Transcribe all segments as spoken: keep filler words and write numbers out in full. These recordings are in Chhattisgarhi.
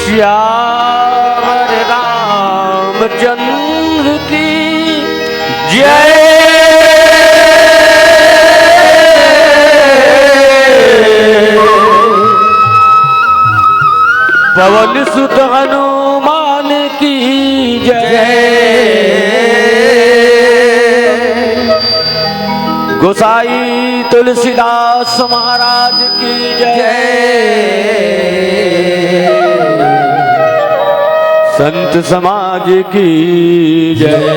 सियावर रामचंद्र की जय। पवन सुत हनुमान की जय। गोसाई तुलसीदास महाराज की जय। संत समाज की जय।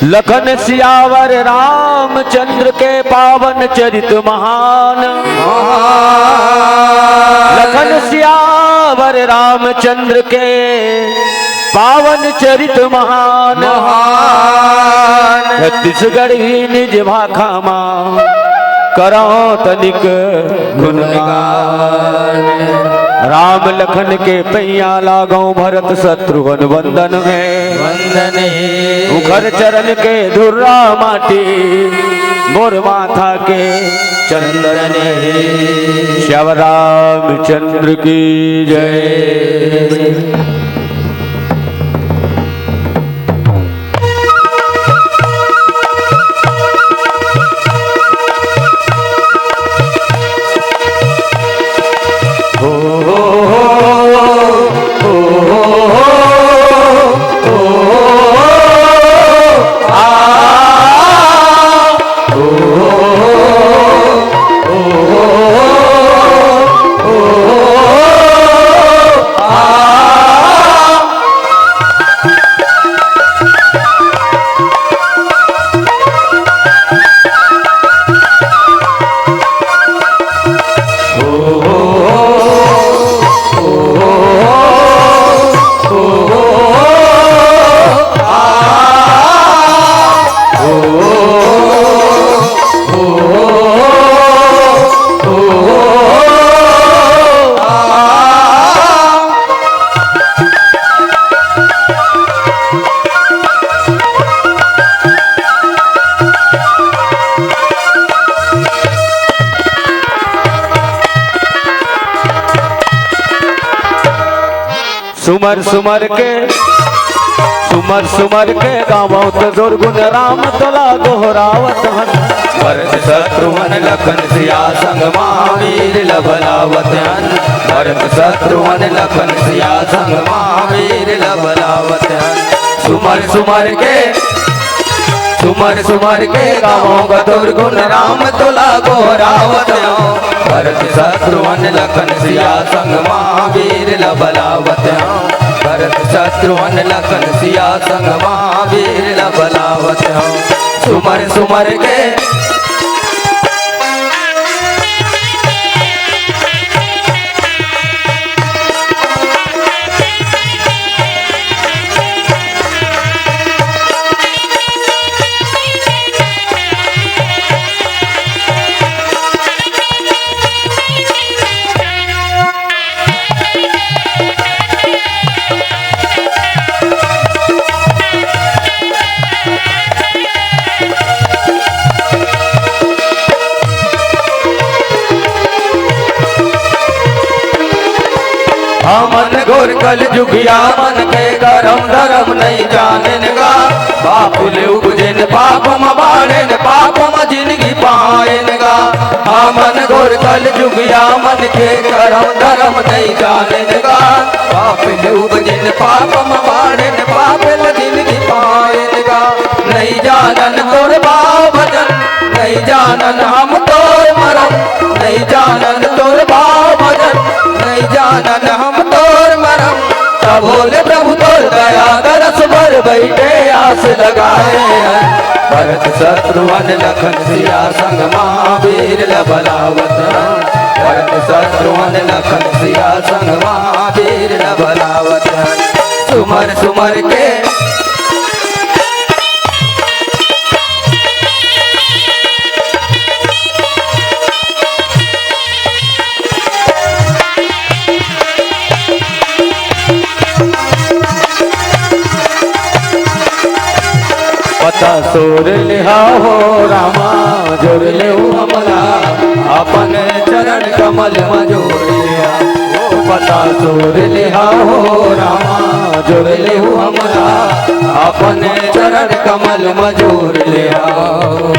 लखन सियावर रामचंद्र के पावन चरित महान। लखन सियावर रामचंद्र के पावन चरित महान। महान। छत्तीसगढ़ी निज भाखा मा करौं तनिक गुणगान। राम लखन के पैया लागौं भरत शत्रुघ्न वंदन में। वंदन हे। उखर चरण के धुर्रा माटी मोर माथा के चंदन हे। श्याम रामचंद्र की जय। सुमर सुमर के, सुमर सुमर के गावौं त जोर गुन राम तोला गोहरावत हन। भरत शत्रुघ्न लखन सिया संग महावीर ल बलावत हन। भरत शत्रुघ्न लखन सिया संग महावीर ल बलावत हन। सुमर सुमर के, सुमर सुमर के गावौं ग तोर गुन राम तोला गोहरावत हौं। भरत शत्रुघ्न लखन सिया संग महावीर ल बलावत हौं। भरत शत्रुघ्न लखन सिया संग महावीर ल बलावत हौं। सुमर सुमर के हमन घोर कलजुगिया मन के करम धरम नइ जानेन गा। पाप ले उपजेन पाप म बाढ़ेन, पाप म जिनगी पाएन गा। हमन घोर कलजुगिया मन के करम धरम नइ जानेन गा। पाप ले उपजेन पाप म बाढ़ेन, पाप ले जिनगी पाएन गा। नइ जानन तोर भाव भजन, नइ जानन हम तोर मरम, नइ जानन तोर भाव भजन, नइ जानन हम तोर मरम। तभो ले प्रभु तोर दया दरस बर बइठे आस लगाए हन। भरत शत्रुघ्न लखन सिया संग महावीर ल बलावत हन। भरत शत्रुघ्न लखन सिया संग महावीर ल बलावत हन। सुमर सुमर के पता सोर लेहा हो रामा, जोर लेहू हमला अपन चरण कमल म जो सासुर लिहा हो रामा, जोड़ लेहु हमला, अपन चरण कमल म जोड़ लिहा हो।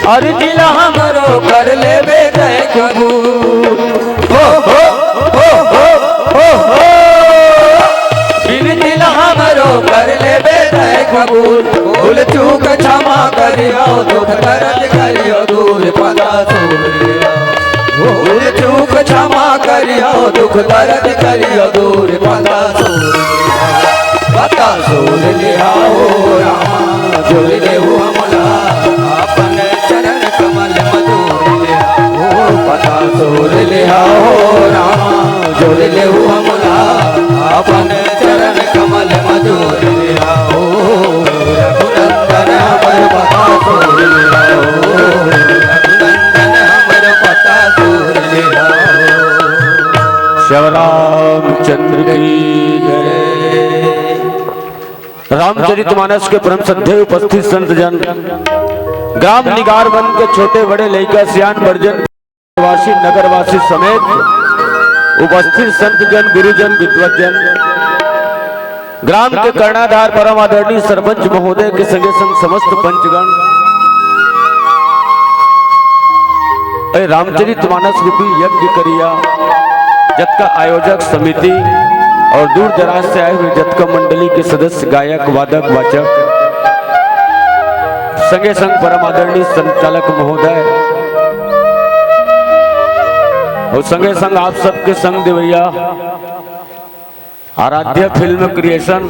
अरे दिल हमरो कर लेबे तै कबूल। हो, हो, हो, हो, हो, हो। बिनती ला हमरो कर लेबे तै कबूल। भूल चूक क्षमा करियो, दुख दर्द करियो दूर पता सूर। भूल चूक क्षमा करियो, दुख दर्द करियो दूर पता सूर। पता सूर लिहा हो रामा, जोड़ लेहु हमला, अपन चरण कमल म जोड़ लिहा हो। पता सूर लिहा हो रामा, जोड़ लेहु हमला, अपन चरण कमल म जोड़ लिहा हो। रघुनंदन हमर पता सूर लिहा हो, रघुनंदन हमर पता सूर लिहा हो। श्याम रामचंद्र की जय। रामचरितमानस के परम श्रद्धेय उपस्थित संत जन, ग्राम निगारवन के छोटे बड़े लइका सियान बड़जन, वासी नगरवासी समेत उपस्थित संत जन, गुरुजन, विद्वत जन, ग्राम के कर्णाधार परम आदरणीय सरपंच महोदय के संगे संग समस्त पंचगण, ए रामचरित मानस रूपी यज्ञ करिया जतका आयोजक समिति और दूर दराज से आए हुए जतका मंडली के सदस्य, गायक, वादक, वाचक, संगे संग परम आदरणीय संचालक महोदय और संगे संग आप सबके संग देवैया आराध्या फिल्म क्रिएशन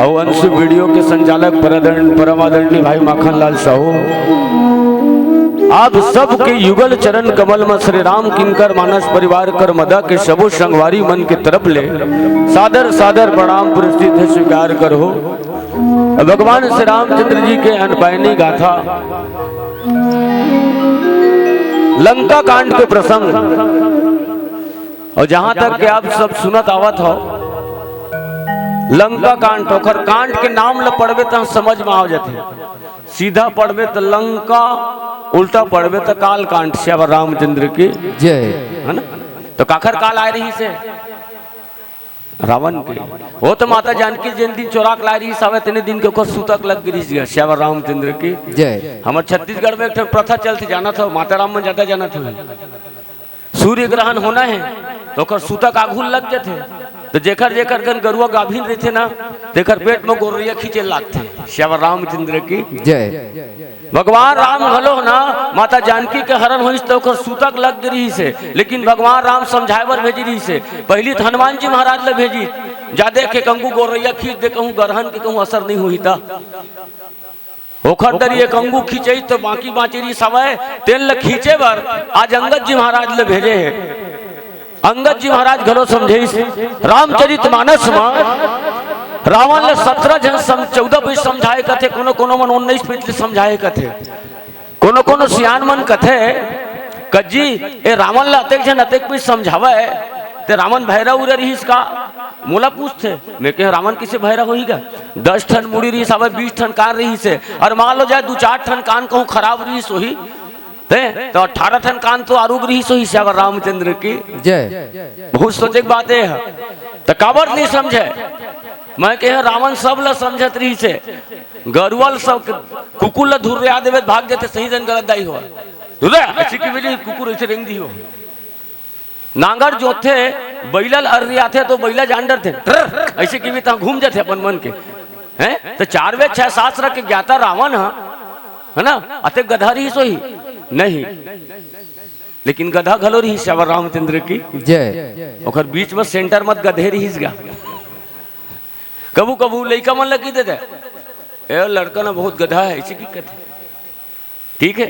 और अंशु वीडियो के संचालक परम आदरणीय भाई माखन लाल साहू, आप सबके युगल चरण कमल में श्री राम किंकर मानस परिवार करमदा के सबो संगवारी मन के तरफ ले सादर सादर प्रणाम पुरस्कृत है, स्वीकार करहु। भगवान श्री रामचंद्र जी के अनपायनी गाथा, लंका कांड के प्रसंग, और जहां तक कि आप सब सुनत आवत हो, लंका कांड, ओखर कांड के नाम ल पढ़बे त समझ में आ जाथे। सीधा पढ़बे त लंका, उल्टा पढ़बे त काल कांड। श्यावर रामचंद्र की जय। है ना? तो काखर काल आए रहिसे? रावण के। वो तो माता जानकी जिन दिन चोरा के लाए रहिस हवे, तेने दिन के ओकर सूतक लग गिरिस गया। श्यावर रामचंद्र की जय। हमर छत्तीसगढ़ में एक ठन प्रथा चलथे, जानत हो, माता राम मन ज्यादा जानत हो। सूर्य ग्रहण होना है, तो ओकर सूतक आघू लग जथे। तो जेकर जेकर कन गरुआ गाभिन रहिथे ना, तेकर पेट में गोरैया खींचे लागथे। श्यावर रामचंद्र की जय। भगवान राम घलो ना, माता जानकी के हरण होइस तो ओकर सूतक लग गे रहिसे, लेकिन भगवान राम समझाए बर भेजे रहिसे। पहिली तो हनुमान जी महाराज ल भेजिस, जा देख के कहूं गोरैया खींच दे, कहूं गरहन के कहूं असर नहीं होही ता। ओखर दरी एक अंगू खींचई तो बाकी बांचे रहिस हवय, तेन ल खींचे बर आज अंगद जी महाराज ल भेजे हे। अंगद जी महाराज घलो समझेस। रामचरित मानस म रावण ल सत्रह झन सम-, चौदह पीठ समझाए कथे, कोनो कोनो मन उन्नीस पीठ ले समझाए कथे। कोनो कोनो सियान मन कथे, "कज्जी, ए रावण ल अतेक झन अतेक पीठ समझावय, ते रावण भैरा उरे रहिस का?" मोला पूछथे। मैं कहे, "रावण किसे भैरा होही गा? दस ठन मुड़ी रहिस हवय, बीस ठन कान रहिस हे, अउ मान लो जाए दू चार ठन कान कहूं खराब रहिस होही, ते तो अठारह ठन कान तो आरूग रहिस होही।" श्यावर रामचंद्र की जय। बहुत सोचे के बात ए ह। त काबर नहीं समझे? मैं कहे, "रावण सब ल समझत रहिस हे, गरुआ ल सब, कुकुर ल धुर्रिया देवे त भाग जथे, सही जन गलत दाई हो। धुर्रिया, ऐसी की वजह कुकुर ऐसे रेंग दी हो।" नांगर जोतथे, बइला ल अर्रियाथे तो बइला जान डरथे। ट्रर, ऐसे की भी तहाँ घूम जाथे अपन मन के। हैं? तो चार वेद छह शास्त्र के ज्ञाता रावण ह, है ना? अतेक गधा रहिस होही? नहीं। लेकिन गधा घलो रहिस श्यावर रामचंद्र की जय। ओकर बीच में सेंटर मत गधे रहिस गा। कभू कभू लइका मन ल कहि देथे, "ए लड़का ना बहुत गधा है," ऐसे की कथे। ठीक है।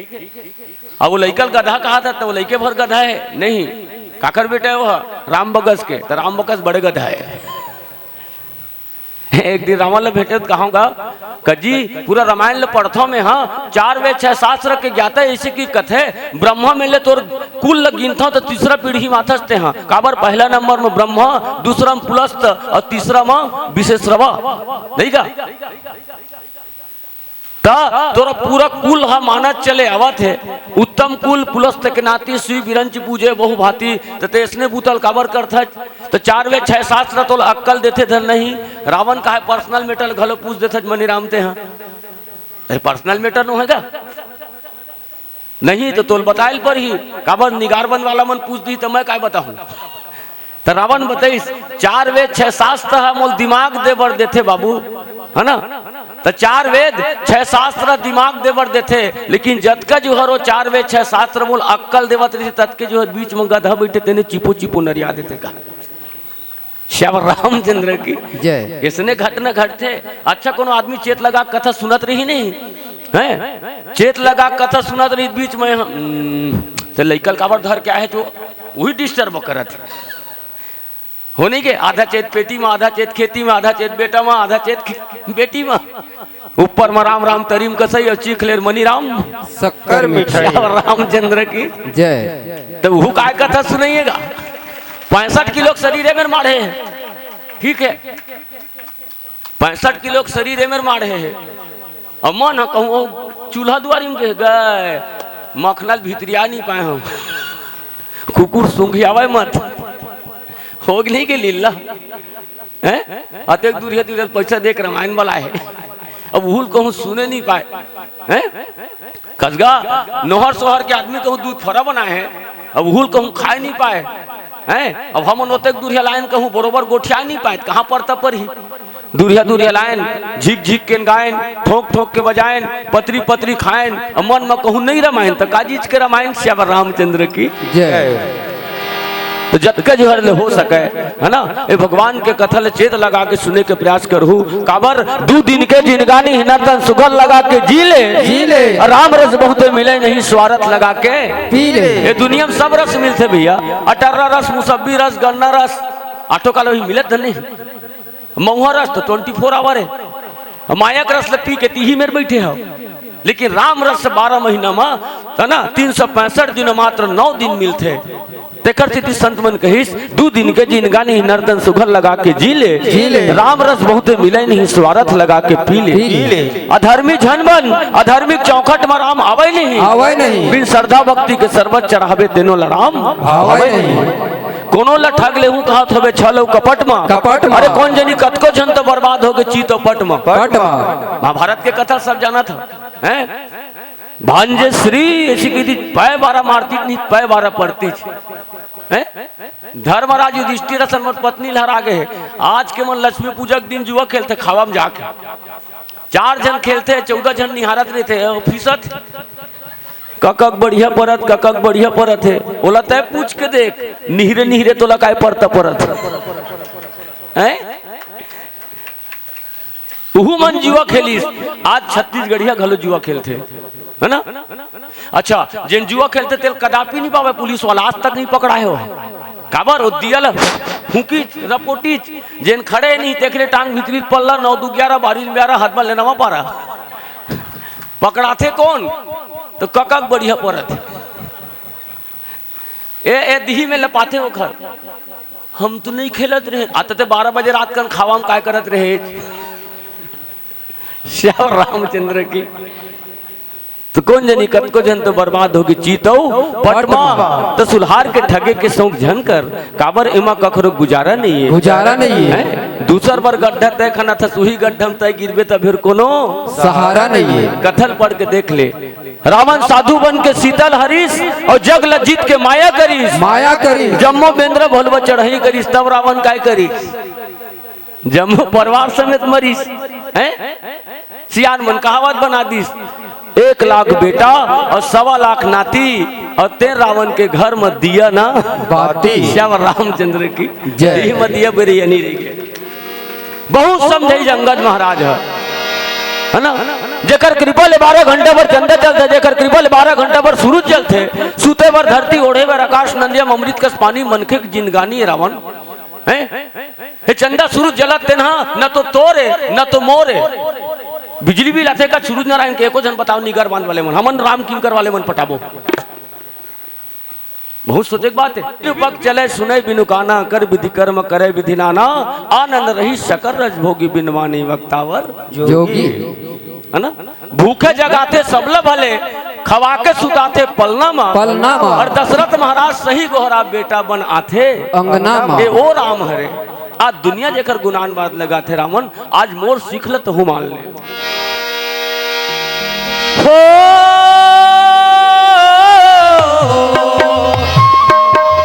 अब वो लइका ल गधा कहा था, तो वो लइके भर गधा है नहीं, काकर बेटा है वो, राम बकस के, तो राम बकस बड़े गधा है। एक दिन रावण ल भेटे त कहूंगा, कजी, पूरा रामायण ल पढ़थो में, हाँ, चार वेद छह शास्त्र के ज्ञाता, ऐसे की कथे, ब्रह्मा में ले तोर कुल ल गिनथो त तीसरा पीढ़ी माथस ते, हाँ, काबर पहला नंबर में ब्रह्मा, दूसरा में पुलस्त और तीसरा में विशेषरवा, नहीं का? त तोरा पूरा कुल ह मानत चले आवत हे, उत्तम कुल पुलस्त के नाती, सुई बिरंच पूजे बहुभांति, त तेसने बुतल काबर करथच? त चार वेद छह शास्त्र तोला अक्कल देथे धन नहीं। रावण का है पर्सनल मैटर घलो पूछ देथच मनीराम ते, हाँ, पर्सनल मैटर नो है का? नहीं तो तोल बताइल पर ही, काबर निगारबंद वाला मन पूछ दी तो मैं काय बताहूं? त रावण बताइस, चार वेद छह शास्त्र ह मोल दिमाग दे बर देथे बाबू, है ना? त चार वेद छह शास्त्र दिमाग दे बर देथे, लेकिन जतका जो हरो चार वेद छह शास्त्र मोल अक्कल देवत रहिथे, ततके जो हर बीच में गधा बैठे तेने चिपो चिपो नरिया देथे का। श्याम रामचंद्र की जय। इसने घटना घटथे। अच्छा, कोनो आदमी चेत लगा कथा सुनत रही नहीं, हैं? चेत लगा कथा सुनत रही, बीच में हम, हम्म, ते लइकल काबर धर के आहे जो वही डिस्टर्ब करत हे। हो नहीं के आधा चेत पेटी में, आधा चेत खेती में, आधा चेत बेटा में, आधा चेत खे-, बेटी में। ऊपर में राम राम तरी म कसई और चीख लेर मनी राम शक्कर मिठाई। श्याम रामचंद्र की जय। तो वो काय कथा सुनाइएगा? पैंसठ किलो के शरीर हे मेर माढ़े हे, ठीक है, पैंसठ किलो के शरीर हे मेर माढ़े हे। अब मन ह कहूँ ओ चूल्हा दुआरी में के गए, मखना ल भितरिया नहीं पाए हम, कुकुर सूंघियावे मत, होग नहीं के लीला। हैं? अतेक दूरिहा दूरिहा पैसा देख रामायण वाला है, अब उहुल कहूँ सुने नहीं पाए। हैं? कसगा नोहर सोहर के आदमी कहूँ दूध फरा बनाए हैं, अब उहुल कहूँ खाए नहीं पाए। हैं? अब हमन ओतेक दूरिहा लाइन कहूँ बरोबर गोठिया नहीं पाए, कहाँ परता परही? दूरिहा दूरिहा लाइन, झिक झिक के गायन, ठोक ठोक के बजायन, पतरी पतरी खायन, अब मन में कहूँ नहीं रामायण, तो काजीज के रामायण श्याम रामचंद्र की जय। तो जतका जोहर ले हो सके, है ना, ए भगवान के कथा ले चेत लगा के सुने के प्रयास करहू। काबर दू दिन के जिनगानी ही नर्तन सुघर लगा के जी ले। जी ले। और राम रस बहुते मिले नहीं स्वार्थ लगा के पी ले। ये दुनिया में सब रस मिलथे भैया, अटर्रा रस, मुसब्बी रस, गन्ना रस, आटो काला भी मिलत नहीं। महुआ रस तो ट्वेंटी फोर आवर है। माया के रस ल पी के तिही मेर बैठे हो, लेकिन राम रस बारह महीना मा, है ना, तीन सौ पैंसठ दिन मात्र नौ दिन मिलथे। तेकर सेती संत मन कहिस, दू दिन के जिनगानी नर्तन सुघर लगा के जी ले। जी ले। राम रस बहुते मिले नहीं, स्वार्थ लगा के पी ले। पी ले। अधर्मी झन बन, अधर्मी के चौखट मा राम आवे नहीं। आवे नहीं। बिन श्रद्धा भक्ति के शरबत चढ़ावे तेनो ला राम आवे आवे नहीं। नहीं। कोनो ला ठग लेहूं कहत होबे छल अउ कपट मा। कपट मा। अरे कोन जनी कतको झन तो बर्बाद होगे चीत अउ पट मा। पट मा। महाभारत के कथा सब जानत हो, हैं? भांजे श्री ऐसी की थी, पै बारा मारती नहीं, पै बारा पड़ती थी। हैं? धर्मराज युधिष्ठिर असन मोर पत्नी लहरा गए। आज के मन लक्ष्मी पूजा के दिन जुआ खेलथे खावा में जाके। चार झन खेलथे, चौदह झन निहारत रहिथे, अउ फीसत। ककक बढ़िया परत, ककक बढ़िया परत हे। ओला तय पूछ के देख, निहरे निहरे तोला काय परता परत हे? उहू मन जुआ खेलिस, आज छत्तीसगढ़िया घलो जुआ खेलथे, है ना? अच्छा, जेन जुआ खेलथे तेल कदापि नहीं पावे पुलिस वाला, आज तक नहीं पकड़ाए हो। काबर ओ दिया ल फूंकिच, रपोटिच, जेन खड़े नहीं तेकरे टांग भीतरी पल्ला, नौ दू ग्यारह, बारह में ग्यारह, हाथ में लेना पारा। पकड़ाथे कोन? तो ककक बढ़िया परत हे। ए, ए दिही में लपाथे ओखर। हम तो नहीं खेलत रहे। आते ते बारह बजे रात कन खावा में काय करत रहे? श्याम रामचंद्र की। तो कोन जनी कतको झन तो बर्बाद होगे चीत अउ पट मा। तो सुल्हार के ठगे के सौंक झन कर, काबर एमा कखरो गुजारा नहीं है। गुजारा नहीं है। हैं? दूसर बर गड्ढा तय खना था, सुही गड्ढा में तय गिरबे त फिर कोनो सहारा नहीं है। कथा ल पढ़ के देख ले। रावण साधु बन के सीता ल हरिस अउ जग ल जीत के माया करिस। माया करिस। जम्मो बेंदरा भोलवा चढ़ई करिस, तब रावण काय करिस? जम्मो परिवार समेत मरिस। हैं? सियान मन कहावत बना दिस, एक लाख बेटा अउ सवा लाख नाती, अउ तें रावण के घर म दिया ना बाती। श्याम रामचंद्र की जय। यही म दिया बेरे यानी रही गए। बहुत समझाइस अंगद महाराज ह, है ना? जेकर कृपा ले बारह घंटा बर चंदा जलथे, जेकर कृपा ले बारह घंटा बर सूरज जलथे, सूते बर धरती, ओढ़े बर आकाश, नदिया म अमृत कस पानी, मनखे के जिनगानी ए रावन। हैं? हे चंदा सूरज जलत तेन हा, न तो तोर ए, न तो मोर ए। बिजली बिल आथे का सूरज नारायण के? एको झन बताओ, निगर बांध वाले मन, हमन राम किंकर वाले मन पटाबो। बहुत सोचे के बात हे। पग चले सुने बिनु काना, कर विधि कर्म करे विधि नाना, आनंद रही सकल रस भोगी, बिन मानी वक्तावर जोगी। जोगी। है ना? भूखे जगाथे सबला भले, खवा के सुताथे पलना मा। पलना मा। अउ दशरथ महाराज सही गोहरा, बेटा बन आथे अंगना मा। ए ओ राम हरे। आज दुनिया जेकर गुनान बात लगाथे रावन, आज मोर सीख ल तहूँ मान ले। हो,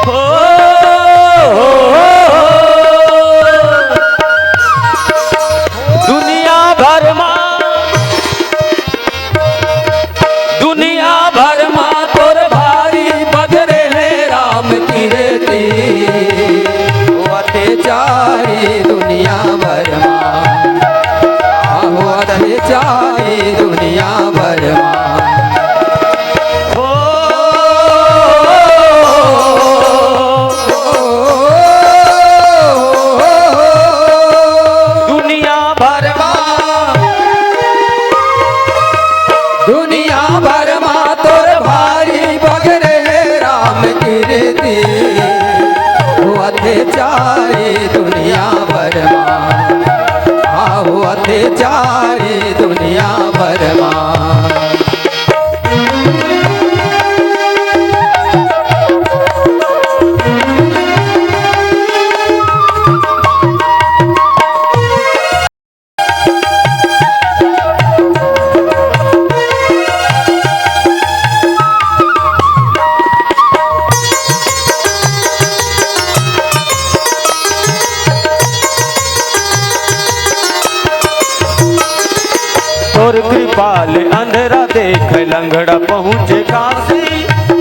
हो, दुनिया भर मा, दुनिया भर मा तोर भारी बगरे हे राम कीरती। अत्याचारी दुनिया भर मा, आहो अत्याचारी दुनिया भर मा। हो, दुनिया भर मा, दुनिया भर मा तोर भारी बगरे हे राम कीरती। अत्याचारी दुनिया भर मा, आहो अत्याचारी दुनिया भर मा। तोर कृपा ले अंधरा देखे, लंगड़ा पहुँचे काशी।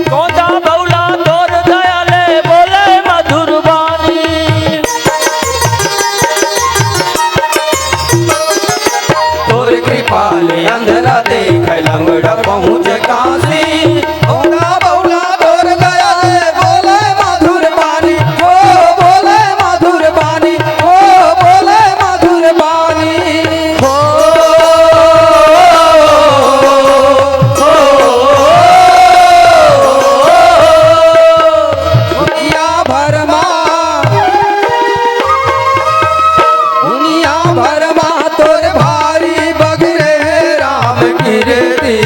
गोंदा बउला तोर दया ले, बोले मधुर बानी। तोर कृपा ले अंधरा देखे, लंगड़ा पहुँचे काशी। गोंदा बउला तोर दया ले, बोले मधुर बानी, हो बोले मधुर बानी, हो बोले मधुर बानी। हो, हो, दुनिया भर मा, दुनिया भर मा तोर भारी बगरे हे राम कीरती।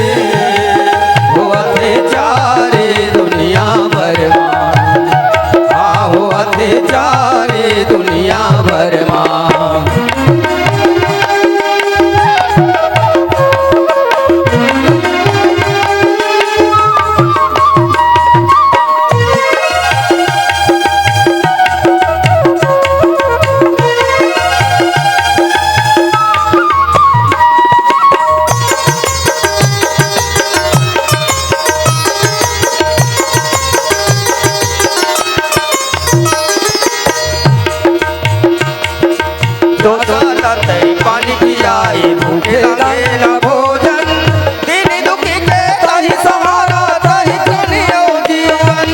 अत्याचारी दुनिया भर मा, आहो अत्याचारी दुनिया भर मा। दोसा तई पानी पियाई, भूखे लागेला भोजन। दीन दुखी के तहीं सहारा, तहीं प्राण अउ जीवन।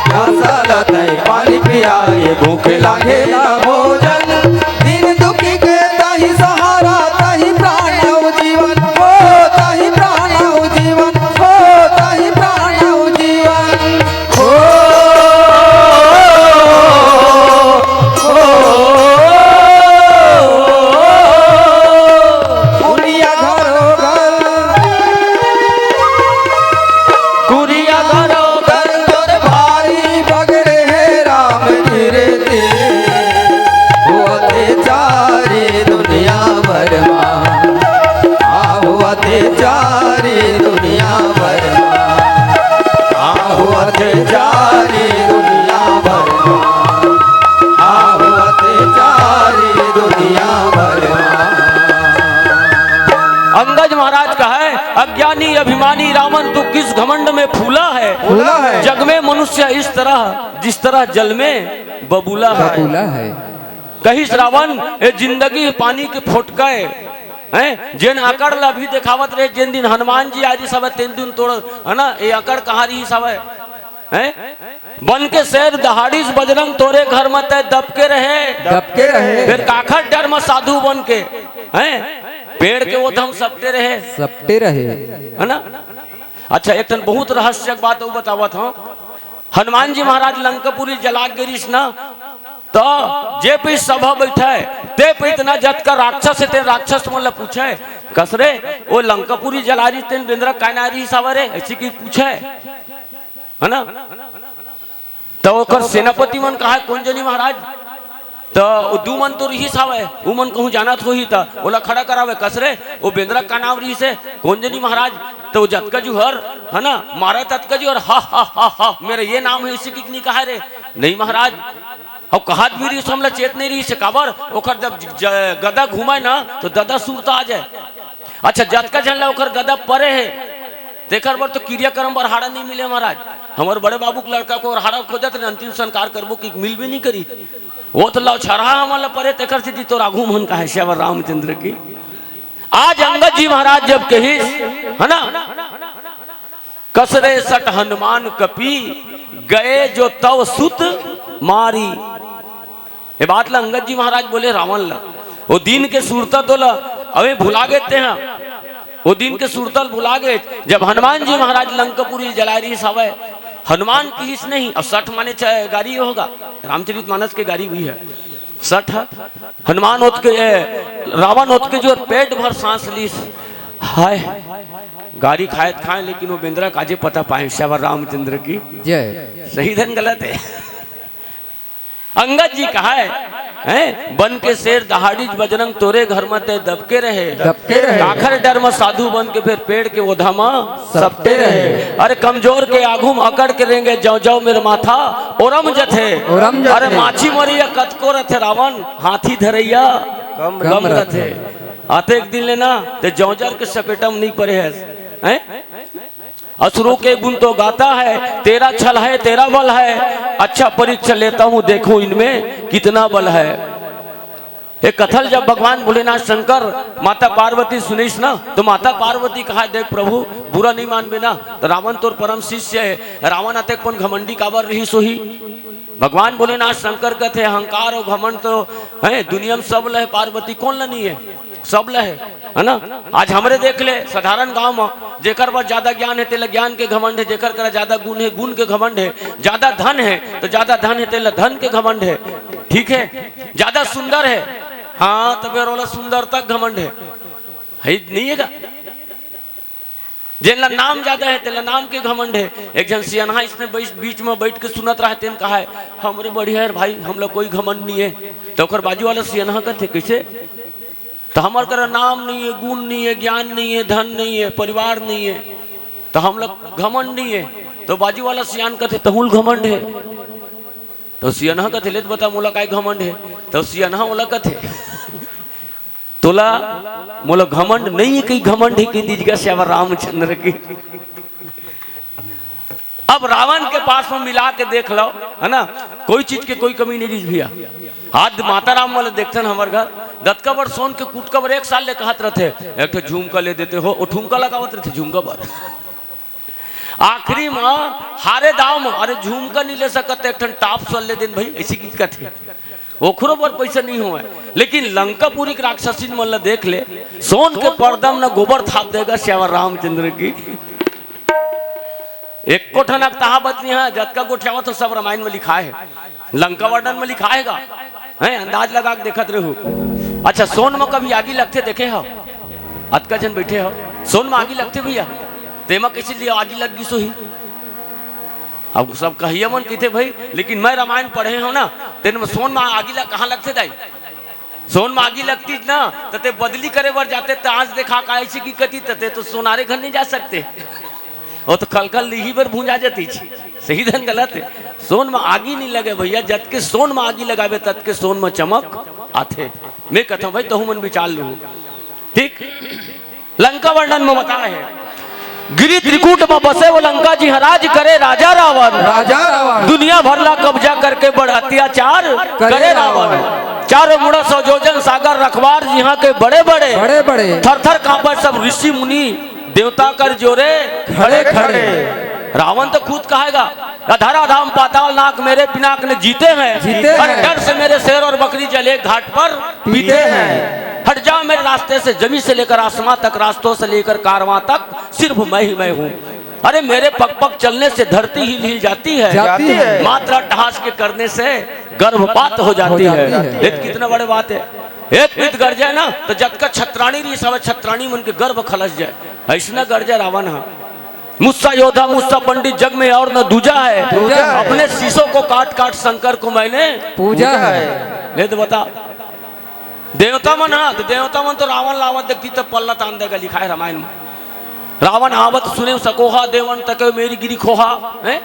दोसा तई पानी पियाई, भूखे लागेला भोजन। दीन दुखी के तहीं सहारा, तहीं प्राण अउ जीवन। हो तहीं प्राण अउ जीवन, हो तहीं प्राण अउ जीवन। हो, हो, कुरिया घरो घर, कुरिया घरो घर तोर भारी बगरे हे राम कीरती। अत्याचारी दुनिया भर मा, आहो अत्याचारी दुनिया भर मा, आहो अत्याचारी दुनिया भर मा, आहो अत्याचारी दुनिया भर मा। अंगद महाराज कहे, अज्ञानी अभिमानी रावण तू किस घमंड में फूला है। फूला है। जग में मनुष्य इस तरह, जिस तरह जल में बबूला है। बबूला है। कहिस रावण, ए जिंदगी पानी के फोटका ए, हैं? जेन अकड़ ला अभी देखावत रहे, जेन दिन हनुमान जी आय रिहिस हवय, तेन दिन तोर, है ना, ए अकड़ कहाँ रिहिस हवय, हैं? बन के शेर दहाड़िस बजरंग, तोरे घर म तैं दबके रहे। दबके रहे। फेर काखर डर म साधु बन के, हैं? पेड़ के ओधा म सपटे रहे। सपटे रहे। है ना? अच्छा, एक ठन बहुत रहस्यक बात अउ बतावत हंव। हनुमान जी महाराज लंकापुरी जला गे रिहिस ना, त जे पइत सभा बइठे, ते पइत ना जतका राक्षस हे, ते राक्षस मन ला पूछे, "कस रे, ओ लंकापुरी जला रिहिस, तेन बेंदरा काय नांव रिहिस हवय रे?" अइसे कि पूछे, है ना? त ओकर सेनापति मन कहय, "कोन जनी महाराज?" त ओ दू मन तो रिहिस हवय, उमन कहूँ जानत होही त ओला खड़ा करावय, "कस रे, ओ बेंदरा का नांव रिहिस हे?" "कोन जनी महाराज?" त ओ जतका जुहर, है ना, मारय ततका जुहर, "हा, हा, हा, हा, मेरा ये नाम है, इसी की नहीं कहा रे?" "नहीं महाराज।" अउ कहत भी रिहिस, हमला चेत नहीं रिहिस, काबर? ओकर जब ज-, गदा घूमय ना, त ददा सुरता आ जाय। अच्छा, जतका झन ला ओकर गदा परे हे, तेकर बर तो किरिया करम बर हाड़ा नहीं मिले महाराज। हमर बड़े बाबू के लड़का के ओर हाड़ा खोजत रहे, अंतिम संस्कार करबो कि मिलबे नहीं करी। ओ तो लौछरहा हमन ला परे, तेकर सेती तोर आघू मन का है, सियावर रामचंद्र की। आज अंगद जी महाराज जब कहिस, है ना, "कस रे सठ हनुमान कपि, गए जो तव सुत मारी।" ये बात ला अंगद जी महाराज बोले रावण ला, "ओ दिन के सुरता तोला अबे भुला गे तेहा, ओ दिन के सुरता ल भुला गे, जब हनुमान जी महाराज लंकापुरी जला रिहिस हवय।" हनुमान किहिस नहीं, अब सठ माने च-, गारी होगा, रामचरित मानस के गारी हुई है। सठ ह। हनुमान ओतके, ए, रावण ओतके जो पेट भर सांस लीस। हाय, गारी खाए त खाए, लेकिन ओ बेंदरा काजे पता पाए, सियावर रामचंद्र की। जय। सही धन गलत है। अंगद जी कहय, हैं, "बन के शेर दहाड़िस बजरंग, तोरे घर म तैं दबके रहे।" दबके रहे। काखर डर म साधु बन के फेर पेड़ के ओधा म सपटे रहे। अरे कमजोर के आघू म अकड़ के रेंगे, जौ जौ मेर माथा ओरम जथे। ओरम जथे। अरे माछी मरइया कतको रथे रावण, हाथी धरइया कम कम रथे। रथे। अतेक दिन ले ना तैं जौजर के सपेटा म नहीं परे हस, हैं? असुरों के गुण तो गाता है, तेरा छल है, तेरा बल है, अच्छा परीक्षा लेता हूँ, देखो इनमें कितना बल है। ये कथा ल जब भगवान भोलेनाथ शंकर माता पार्वती सुनिस ना, तो माता पार्वती कहय, "देख प्रभु, बुरा नहीं मानबे ना, त रावण तोर परम शिष्य है, रावण अतेक पन घमंडी काबर रिहिस होही?" भगवान भोलेनाथ शंकर कथे, "अहंकार अउ घमंड तो है दुनिया म सब ल है पार्वती, कोन ल नहीं है?" सब ल है, है ना? आज हमरे देख ले, साधारण गांव म जेकर बर ज्यादा ज्ञान है, तेला ज्ञान के घमंड है, जेकर करा ज्यादा गुण है, गुण के घमंड है, ज्यादा धन है, तो ज्यादा धन है, तेला धन के घमंड है, ठीक है? ज्यादा सुंदर है, हाँ, तो फेर ओला सुंदरता के घमंड है, है नहीं है का? जेन ला नाम ज्यादा है, तेला नाम के घमंड है। एक झन सियनहा इसने बीच, बीच में बैठ के सुनत रहे, तेन कहा है, "हमरे बढ़िया है भाई, हमला कोई घमंड नहीं है।" तो ओकर बाजू वाला सियनहा कहते, "कैसे?" "तो हमर करा नाम नहीं है, गुण नहीं है, ज्ञान नहीं है, धन नहीं है, परिवार नहीं है, तो हमला घमंड नहीं है।" तो बाजू वाला सियान कहते, "तहुल घमंड है।" तो सियनहा कहते, "ले त बता, मोला काय घमंड है?" तो सियनहा ओला कहते, "तोला, मोला घमंड नहीं है, कहीं घमंड है, कहीं दीजिएगा सियावर रामचंद्र की।" अब रावण के पास में मिला के देख लो, है ना, कोई चीज के कोई कमी नहीं रहिस भैया। आज माता राम वाले देखथन हमर घर, दतका बर सोन के कुटका बर एक साल ले कहत रहथे, "एक ठो झुमका ले देते हो," ओ ठुमका लगावत रहथे झुमका बर। आखिरी म हारे दाव म, "अरे झुमका नहीं ले सकत, एक ठन टॉप सल ले देन भाई," ऐसी की कथे। ओखरो बर पैसा नहीं होवय, लेकिन लंकापुरी के राक्षसीन मन ल देख ले, सोन के पर्दा म न गोबर थाप देगा सियावर रामचंद्र की। एको ठन अकतहा बतनी है, जतका गोठियावत हो सब रामायण में लिखाय है, लंका वर्णन में लिखाय है गा, हैं, अंदाज लगा के देखत रहू। अच्छा, सोन में कभी आगी लगथे देखे हो? अतका झन बैठे हो, सोन में आगी लगथे भैया? तेमा कैसे लिए आगी लग गिस होही? अब सब कहिया मन कहिथे भाई, लेकिन मैं रामायण पढ़े हो ना, तेन में सोन में आगी लग कहाँ लगथे दाई? सोन में आगी लगती ना, त ते बदली करे बर जाते, त आज देखा का ऐसी की कती, त ते तो सोनारे घर नहीं जा सकते। वो तो कल कल लिही बर भूंजा जाती छी। सही धन गलत है। सोन में आगी नहीं लगे भैया, जतके सोन में आगी लगावे, ततके सोन में चमक आथे। मैं कहता हूँ भाई, तहु मन विचार लू। ठीक, लंका वर्णन में बताए है, गिरी त्रिकूट में बसे वो लंका जी, राज करे राजा रावण। राजा रावण। दुनिया भर ला कब्जा करके बड़ अत्याचार करे करे रावण। रावण। चारों मुड़ा सौ योजन सागर रखवार जिहाँ के बड़े बड़े, बड़े बड़े। थर थर कांपत सब ऋषि मुनि देवता कर जोरे खड़े खड़े। रावण तो खुद कहेगा, अधरा धाम पाताल नाक मेरे पिनाक ने जीते हैं, जीते हैं। डर से मेरे शेर और बकरी जले घाट पर पीते हैं। हट जाओ मेरे रास्ते से, जमीन से लेकर आसमां तक, रास्तों से लेकर कारवां तक सिर्फ मैं ही मैं हूँ। अरे मेरे पग पग चलने से धरती हिल हिल जाती है, जाती है। मात्र अट्टहास के करने से गर्भपात हो जाती है। देख कितना बड़े बात है। एक पीत गरजे ना तो जतका छत्राणी रही सब छत्राणी मन के गर्भ खलस जाए, ऐसना गरजे रावण। हाँ, मुस्सा योद्धा मुस्सा पंडित जग में और न दूजा है। दूजा है। अपने शीशों को काट काट शंकर को मैंने पूजा है। ले तो बता, देवता मन, हाँ, तो देवता मन तो रावण लावत देखती तो पल्ला तान देगा, लिखा है रामायण में। रावण आवत सुने सकोहा, देवन तके मेरी गिरी खोहा, हैं?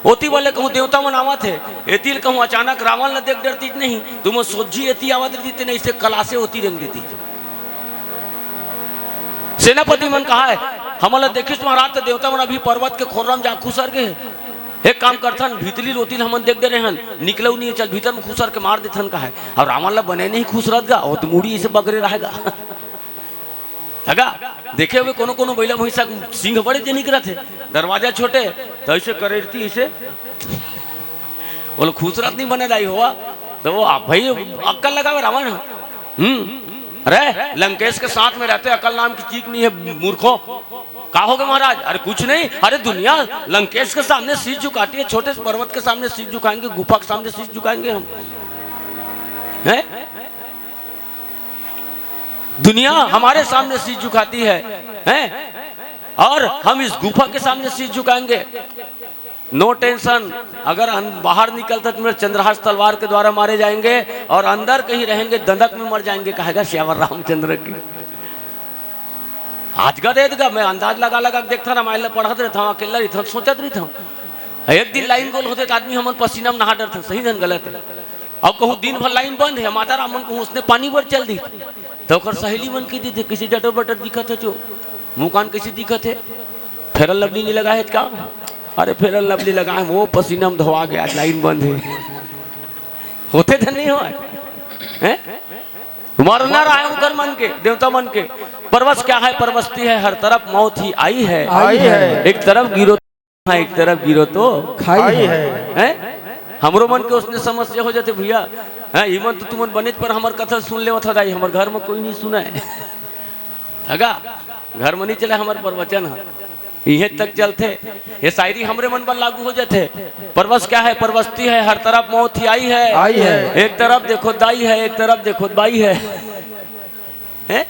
ओती वाले कहूँ देवता मन आवत है, एतिल कहूँ अचानक रावण ला देख डरती नहीं, तुम सोझी एती आवत रहती तेने इसे कलासे होती रेंग देती। सेनापति मन कहा है, हमला देखिस महाराज तो देवता मन अभी पर्वत के खोरम जा खुसर गए। एक काम करथन, भीतरी लोती ल हमन देख डरे हन, निकलऊ नहीं, चल भीतर में खुसर के मार देथन कहा है। अब रावण ला बने नहीं खुसरत गा, वो तो मुड़ी इसे बगरे रहेगा। अगा, देखे हुए कोनो कोनो बइला भैंसा सिंह बड़े जे निकलत है, दरवाजा छोटे, तो ऐसे करेरती ऐसे। बोलो खुसरत नहीं बने दाई हुआ, तो वो आप भाई अक्कल लगावे रावण। हम्म, अरे लंकेश के साथ में रहते अकल नाम की चीज नहीं है मूर्खों। का हो गया महाराज? अरे कुछ नहीं। अरे दुनिया लंकेश के सामने शीश झुकाती है, छोटे से पर्वत के सामने शीश झुकाएंगे, गुफा के सामने शीश झुकाएंगे हम, हैं? दुनिया हमारे सामने शीश झुकाती है, हैं? और हम इस गुफा के सामने शीश झुकाएंगे। नो टेंशन, अगर हम बाहर निकलते तो मेरे चंद्रहास तलवार के द्वारा मारे जाएंगे और अंदर कहीं रहेंगे, दंदक में मर जाएंगे, कहेगा सियावर रामचंद्र की। आज का दे देगा, मैं अंदाज लगा लगा के देखता, रामायण ला पढ़त रहता हूँ, अकेला रहता हूँ, सोचत रहता हूँ। एक दिन लाइन गोल होते तो आदमी हमन पसीना में नहा डरते, सही धन गलत है। अब कहूँ दिन भर लाइन बंद है, माता राम मन कहूँ उसने पानी बर चल दी, तो ओकर सहेली मन की दी थे, किसी डटर बटर दिखत है जो मुँह कान कैसे दिखत है, फेरल लवली नहीं लगा है का? अरे फेरल लवली लगा है, वो पसीना में धोआ गया, लाइन बंद है। होते धन नहीं हो, हैं? मरना रहा है उनकर मन के, देवता मन के। परवश क्या है, परवस्ती है, हर तरफ मौत ही आई है। आई है। एक तरफ गिरो, हाँ, एक तरफ गिरो तो खाई खाई है। है। हैं? हमरो मन के उसने समस्या हो जाते भैया। हैं, इमन तो तुमन बनेच पर हमर कथा सुन लेवत ह दाई, हमर घर में कोई नहीं सुना है। अगा, घर में नहीं चले हमर प्रवचन ह, इहे तक चलते। ये शायरी हमरे मन पर लागू हो जाते। परवश क्या है, परवस्ती है, हर तरफ मौत ही आई है। आई है। एक तरफ देखो दाई है, एक तरफ देखो बाई है। हैं?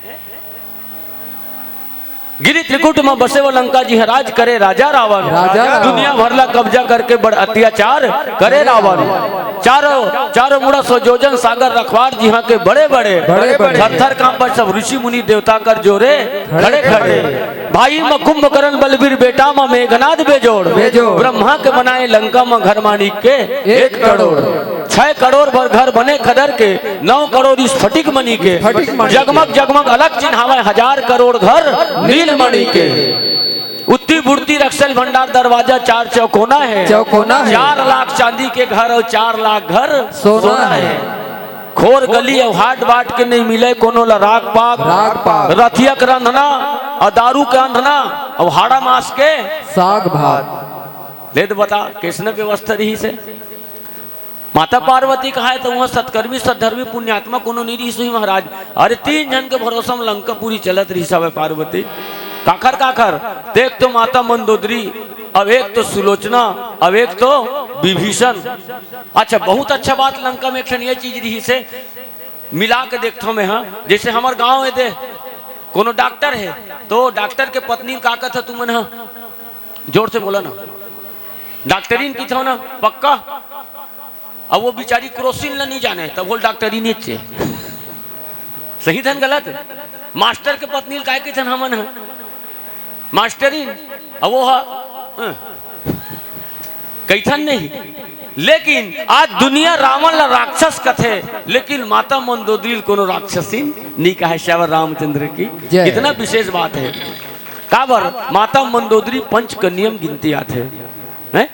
गिरी त्रिकुट म बसे वो लंका जी ह राज करे राजा रावण। राजा रावण। दुनिया भर ला कब्जा करके बड़ अत्याचार करे रावण। चारों, चारों मुड़ा सौ जोजन सागर रखवार जी ह के बड़े बड़े। बड़े बड़े। थर थर कांपत सब ऋषि मुनि देवता कर जोरे खड़े खड़े। भाई म कुंभकर्ण बलबीर बेटा म मेघनाद बेजोड़। बेजोड़। ब्रह्मा के बनाए लंका म घर मानिक के एक करोड़। छह करोड़ भर घर बने खदर के, नौ करोड़ स्फटिक मणि के। स्फटिक मणि के। जगमग जगमग अलख चिन्हावै, हजार करोड़ घर नील मणि के। उत्ती बुड़ती रक्सल भंडार, दरवाजा चार चौकोना है। चौकोना है। चार लाख चांदी के घर और चार लाख घर सोना सोना है। है। खोर गली और हाट बाट के नहीं मिले कोनो ला राग पाग। राग पाग। रथिया के रंधना और दारू के अंधना और हाड़ा मास के साग भात। ले तो बता, कैसने व्यवस्था रही से? माता पार्वती कहाय तो वहाँ सत्कर्मी, सद्धर्मी, पुण्यात्मा कोनो नहीं रही सुही महाराज। अरे तीन झन के भरोसा में लंकापुरी चलत रही सब पार्वती। काखर काखर? तो एक तो माता मंदोदरी, अब एक तो सुलोचना, अब एक तो विभीषण। अच्छा, बहुत अच्छा बात लंका में एक ठन ये चीज रही से मिला के देखता हूँ मैं। हाँ, जैसे हमार गाँव है दे, कोनो डॉक्टर है तो डॉक्टर के पत्नी का कहता तुमन? हाँ, जोर से बोला ना, डॉक्टरीन की था ना, पक्का। अब वो बेचारी क्रोसिन ला नहीं जाने, तब बोल डॉक्टरीन ही चे। सही धन गलत? मास्टर के पत्नी ल काय कहिथन हमन ह? मास्टरीन। अब वो ह, अ, कहिथन नहीं। लेकिन आज दुनिया रावण ला राक्षस कथे, लेकिन माता मंदोदरी ल कोनो राक्षसीन नहीं कहे। श्यावर रामचंद्र की जय। इतना विशेष बात है। काबर माता मंदोदरी पंच कन्या म गिनती आथे, हैं?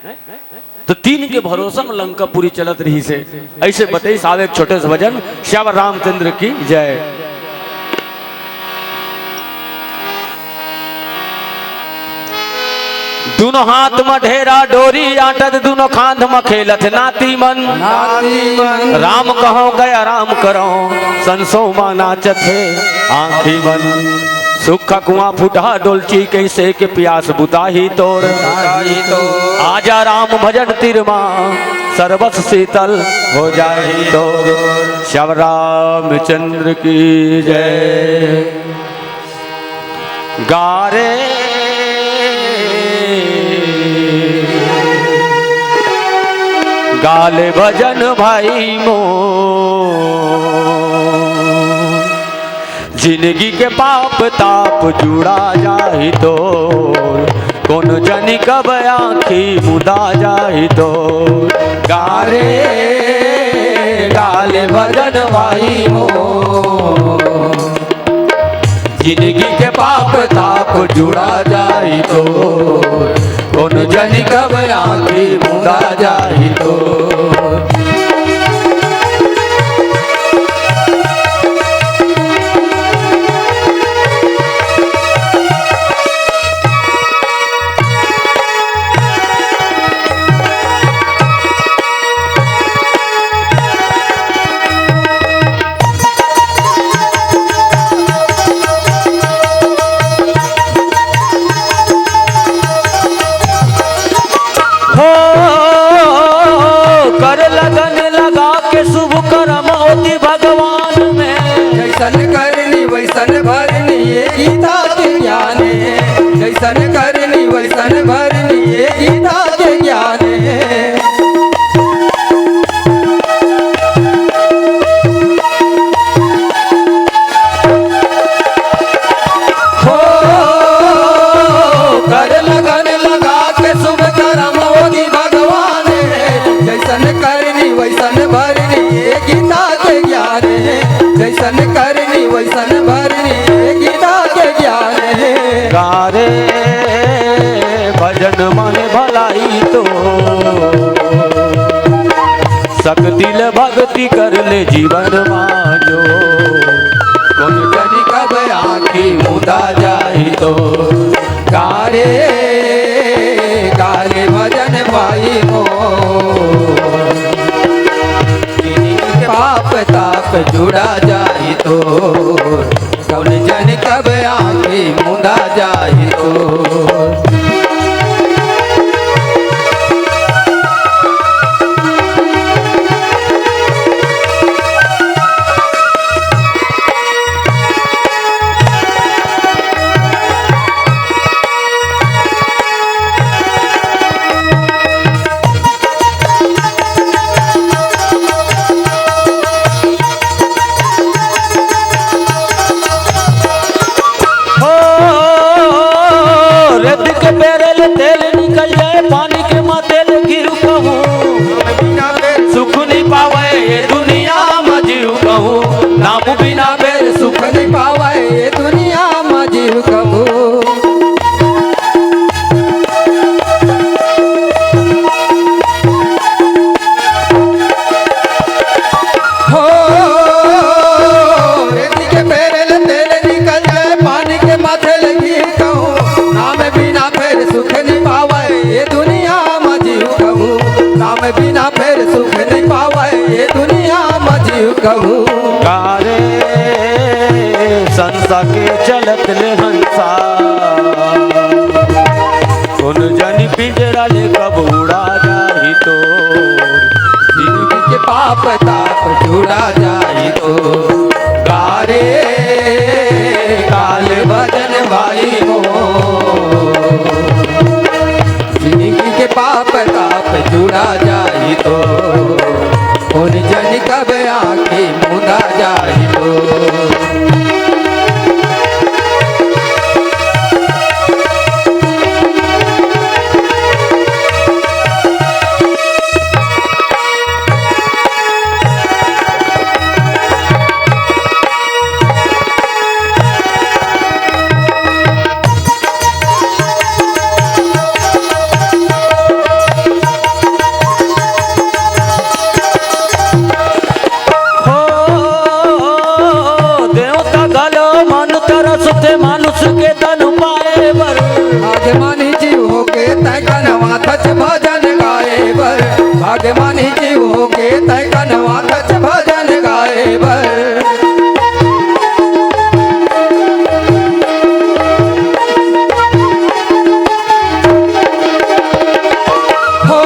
त तीन के भरोसा म लंकापुरी चलत रहिस हे। अइसे बतइस। आव एक छोटे से भजन, श्यावर रामचंद्र की जय। दूनों हाथ म ढेरा डोरी आंटत, दूनों खांध म खेलत नाती मन। नाती मन। राम कहंव गया राम करंव, संसो म नाचत हे आंखी मन। सूखा कुआं फूटहा डोलची, कइसे के पियास बुताही तोर। बुताही तोर। आजा राम भजन तीर मा, सरबस शीतल हो जाही तोर। श्यावर रामचंद्र की जय। गा रे, गा ले भजन भाई मोर, जिनगी के पाप ताप जुड़ा जाही तोर, कोनो जनी कब आँखी मुदा जाही तोर। गा रे, गा ले भजन भाई मोर, जिनगी के पाप ताप जुड़ा जाही तोर, कोनो जनी कब आँखी मुदा जाही तोर। हो, कर लगन लगा के शुभ करम ओती भगवान में। जइसन करनी वइसन भरनी, ये गीता के ज्ञान हे। जइसन करनी वइसन भरनी, ये गीता के ज्ञान हे। हो, कर लगन लगा के शुभ करम ओती भगवान हे। जइसन करनी वइसन भरनी, ये गीता के ज्ञान हे। जइसन करनी वइसन भरनी, ये गीता के ज्ञान हे। गा रे भजन माने भलाई तो, शक्ति ले भक्ति कर ले जीवन मा जो, कोनो जनी कब आँखी मुदा जाही तोर। गा रे, गा ले भजन भाई मोर, जिनगी के पाप ताप जुड़ा जाही तोर, कोनो जनी कब आँखी मुदा जाही तोर। हो, रेत के पेरे ले तेल निकल जाए, पानी के माथे ले घिव कहूँ। बिना फेर सुख नइ पावय ये दुनिया म जीव कहूँ, नाम बिना फेर सुख नइ पावय ये दुनिया म जीव कहूँ। हो, रेती के पेरे ले तेल निकल जाए, पानी के माथे ले घी कहूँ, नाम बिना फेर सुख नइ पावय ये दुनिया म जीव कहूँ, नाम बिना फेर सुख नइ पावय ये दुनिया म जीव कहूँ। गा रे संसा के चलत ले हंसा, कोनो जनी पिंजरा ले कब उड़ा जाही तोर। जिनगी के पाप ताप जुड़ा जाही तोर। गा रे, गा ले भजन भाई मोर, जिनगी के पाप ताप जुड़ा जाही तोर, कोनो जनी कब आँखी मुदा जाही तोर। ते मानुष के तन पाए बर। भाग्यमानी जीव होके तै कनवा थच भजन गाए बर। भाग्यमानी जीव होके तै कनवा थच भजन गाए बर। हो,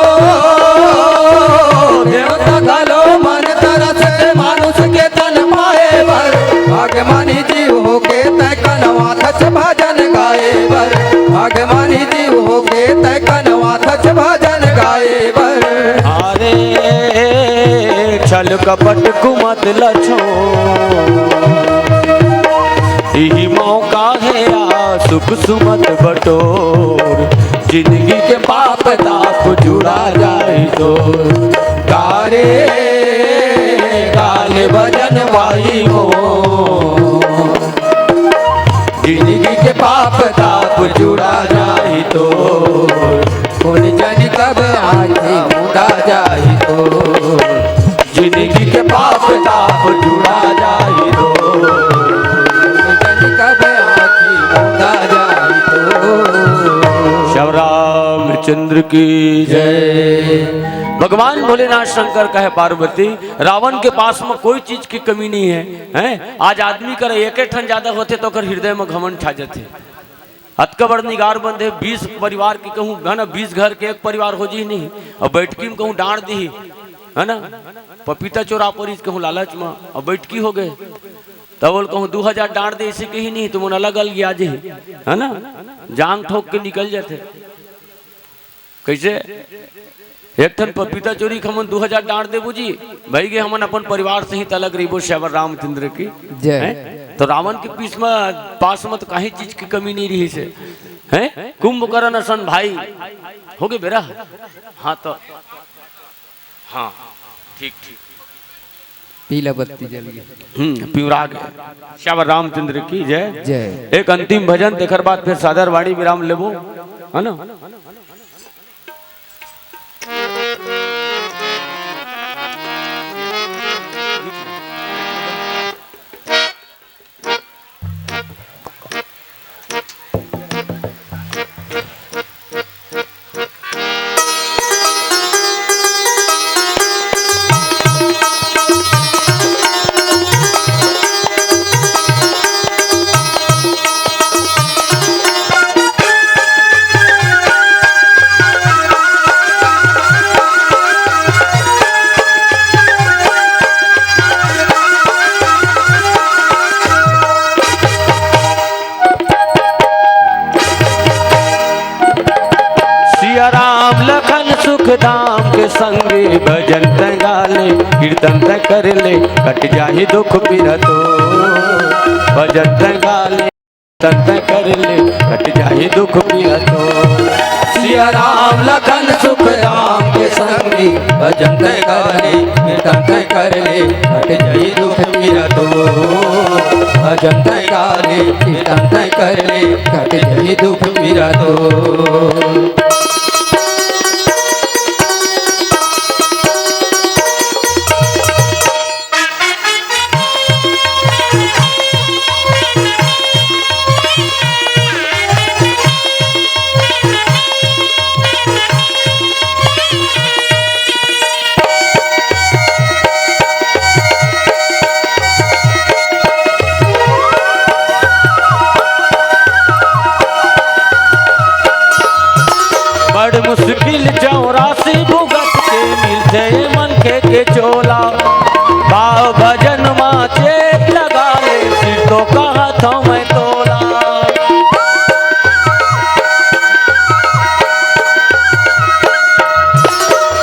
देवता घलो मन तरस मानुष के तन पाए बर। भाग्यमानी जीव होके तै कनवा थच भजन गाए बर। भाग्यमानी जीव होके तै कनवा थच भजन गाए बर। अरे छल कपट कुमत लछो, इही मौका हे आ सुख सुमत बटोर। जिंदगी के पाप ताप जुड़ा जाए तो, कारे काले भजन भाई हो। जिंदगी के पाप ताप जुड़ा जाई तो, कोन जनी कब आँखी मुदा जाई तो। जिंदगी के पाप ताप जुड़ा जाई तो, कोन जनी कब आँखी मुदा जाई तो। श्याम रामचंद्र की जय। भगवान भोलेनाथ शंकर कहे पार्वती, रावण के पास में कोई चीज की कमी नहीं है, हैं? आज आदमी कर एक ठन ज्यादा होथे तो ओकर हृदय में घमंड छा जाथे। अतका बड़ निगार बंद हे, बीस परिवार के कहूँ, है ना, बीस घर के एक परिवार हो जी नहीं, अउ बैठकी में कहूँ डांड़ दिही, है ना, पपीता चोरा परिस कहूँ लालच में, अउ बैठकी हो गए, तब ओला कहूँ दू हजार डांड़ दे, अइसे कही नहीं, तुमन अलग अलग आ जाही, है ना, जांग ठोक के निकल जाथे। कइसे? एक ठन पपीता चोरी के हमन दू हजार डांड़ देबो जी, भई गे, हमन अपन परिवार सहित अलग रहिबो, श्यावर रामचंद्र की जय। हैं? तो रावण के पीस में, पास में तो काहीं चीज की कमी नहीं रहिस हे, हैं? कुंभकर्ण असन भाई, हो गे बेरा? हाँ तो, हाँ, ठीक, ठीक। पीला बत्ती जल गई। हम्म, पिवरा गए। श्यावर रामचंद्र की जय। जय। एक अंतिम भजन, तेकर बाद फिर सादर वाणी विराम लेबो, है ना? सिया राम लखन सुख धाम के संगी, भजन तै गाले, कीर्तन तै कर ले, कट जाही दुख पीरा तो। भजन तै गाले, कीर्तन तै कर ले, कट जाही दुख पीरा तो। सिया राम लखन सुख धाम के संगी, भजन तै गाले, कीर्तन तै कर ले, कट जाही दुख पीरा तो। भजन तै गाले, कीर्तन तै कर ले, कट जाही दुख पीरा तो। बड़ मुश्किल चौरासी भुगत के मिलथे ये मनखे के चोला। भाव भजन मा चेत लगा ले, सिर तो कहत हौं मैं तोला।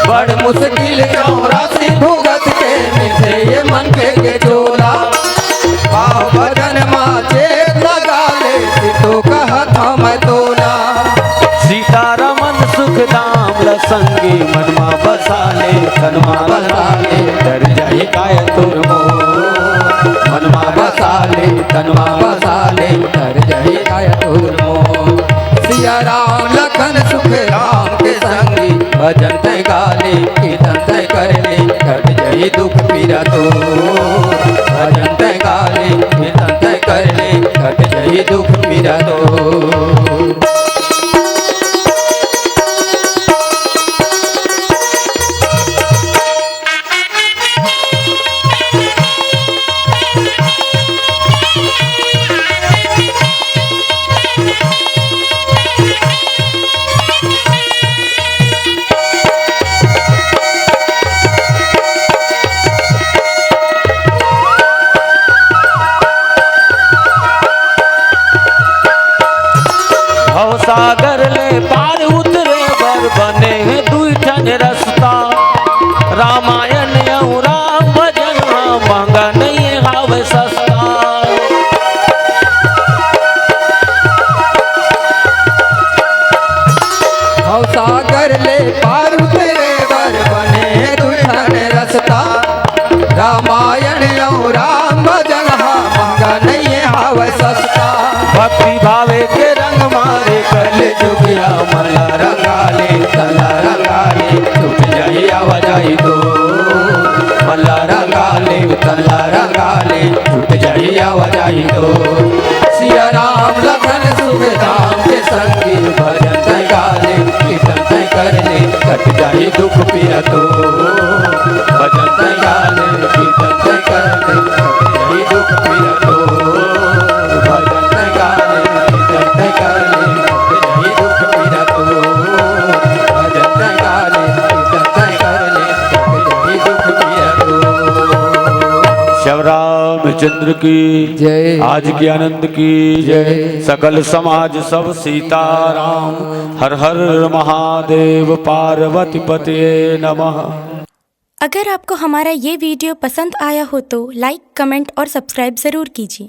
बड़ मुश्किल चौरासी भुगत के मिलथे ये मनखे के चोला। भाव भजन मा चेत लगा ले, सिर तो कहत हौं मैं तोला। सीतारमन सुखदाम ल संगी, मन मा बसा ले, तन मा बसा ले, तर जाही काय तोर मोर। मन मा बसा ले, तन मा बसा ले, तर जाही काय तोर मोर। सिया राम लखन सुखराम के संगी, भजन तै गाले, कीर्तन तै कर ले, कट जाही दुख पीरा तो। भजन तै गाले, कीर्तन तै कर ले, कट जाही दुख पीरा तो। भवसागर ले पार उतरे बर बने हे दुई ठन रस्ता। रामायण अउ राम भजन ह महंगा नइ हावय सस्ता। भवसागर ले पार उतरे बर बने हे दुई ठन रस्ता। रामायण अउ राम भजन ह महंगा नइये हावय सस्ता। भक्ति भावे के रंग मारे कल जुगिया मन ला रंगा ले, तन ला रंगा ले, छूट जाही आवाजाही तो। मन ला रंगा ले, तन ला रंगा ले, छूट जाही आवाजाही तो। सिया राम लखन सुख धाम के संगी भजन तैं गा ले, कीर्तन तैं कर ले, कट जाही दुख पीरा तो। भजन तैं गा ले, कीर्तन तैं कर ले, कट जाही दुख पीरा तो। भजन तैं गा ले, कीर्तन तैं कर ले, कट जाही दुख पीरा तो। भजन तैं गा ले, कीर्तन तैं कर ले, कट जाही दुख पीरा तो। श्याम रामचंद्र की जय। आज के आनंद की जय। सकल समाज सब सीताराम। हर हर महादेव, पार्वती पते नमः। अगर आपको हमारा ये वीडियो पसंद आया हो तो लाइक, कमेंट और सब्सक्राइब ज़रूर कीजिए।